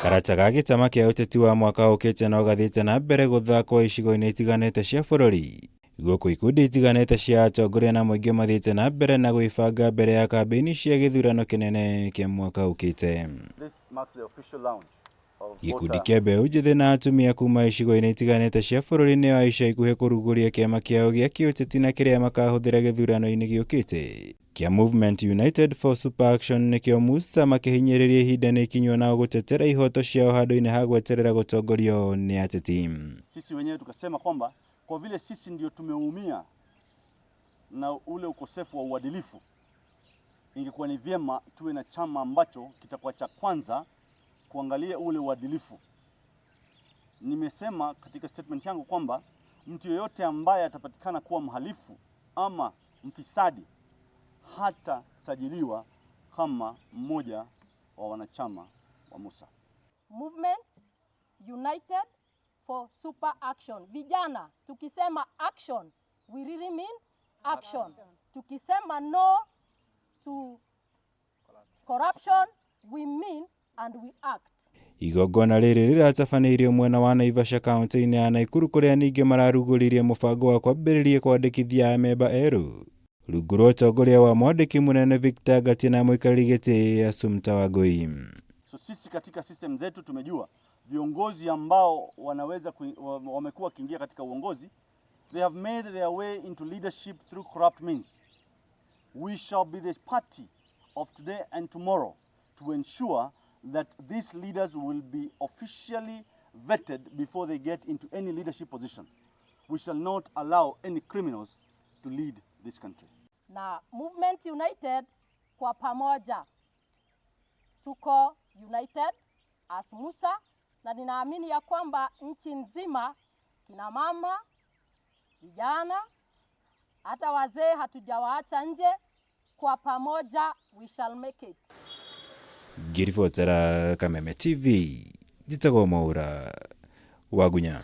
Karata ga gĩtama kĩa ũteti wa mwaka ũkĩte no gathiĩte na mbere gũthakwo icigo-inĩ itiganĩte cia bũrũri, gũkũ ikundi itiganĩte cia atongoria na mũingĩ mathiĩte na mbere na gwĩbanga mbere ya kambĩini cia gĩthurano kĩnene kĩa mwaka ũkĩte. Gĩkundi kĩa mbeũ njĩthĩ na atumia kuma icigo-inĩ itiganĩte cia bũrũri nĩo a ica ikuhĩ kũrugũria kĩama kĩao gĩa kĩũteti na kĩrĩa makahũthĩra gĩthurano-inĩ gĩũkĩte kĩa Movement United for Super Action nĩkĩo Musa makĩhinyĩrĩria ihinda nĩ ikinyu nao gũtetera ihoto ciao handũ-inĩ ha gweterera gũtongorio nĩ ateti. Sisi wenyewe tukasema kwamba kwa vile sisi ndio tumeumia na ule ukosefu wa uadilifu, ingekuwa ni vyema tuwe na chama ambacho kitakuwa cha kwanza kuangalia ule uadilifu. Nimesema katika statement yangu kwamba mtu yeyote ambaye atapatikana kuwa mhalifu ama mfisadi hatasajiliwa kama mmoja wa wanachama wa Musa. Movement United for Super Action. Vijana, tukisema action, we really mean action. Tukisema no to corruption, we mean and we act. Igongona rĩrĩ rĩratabanĩirio mwena wa Naivasha kaunti-inĩ ya Nakuru kũrĩa ningĩ mararugũririe mũbango wa kwambĩrĩria kwandĩkithia amemba erũ rungu rwa ũtongoria wa mwandĩki mũnene Victor Ngatia na mũikarĩri gĩtĩ Assumpta Wangui. So sisi katika system zetu tumejua viongozi ambao wanaweza wamekuwa wakiingia katika uongozi, they have made their way into leadership through corrupt means. We shall be the party of today and tomorrow to ensure that these leaders will be officially vetted before they get into any leadership position. We shall not allow any criminals to lead this country. Na Movement United kwa pamoja tuko united as Musa, na ninaamini ya kwamba nchi nzima, kina mama, vijana, hata wazee hatujawaacha nje. Kwa pamoja we shall make it. Ngĩribotera Kameme TV, njĩtagwo Mwaura Wagunya.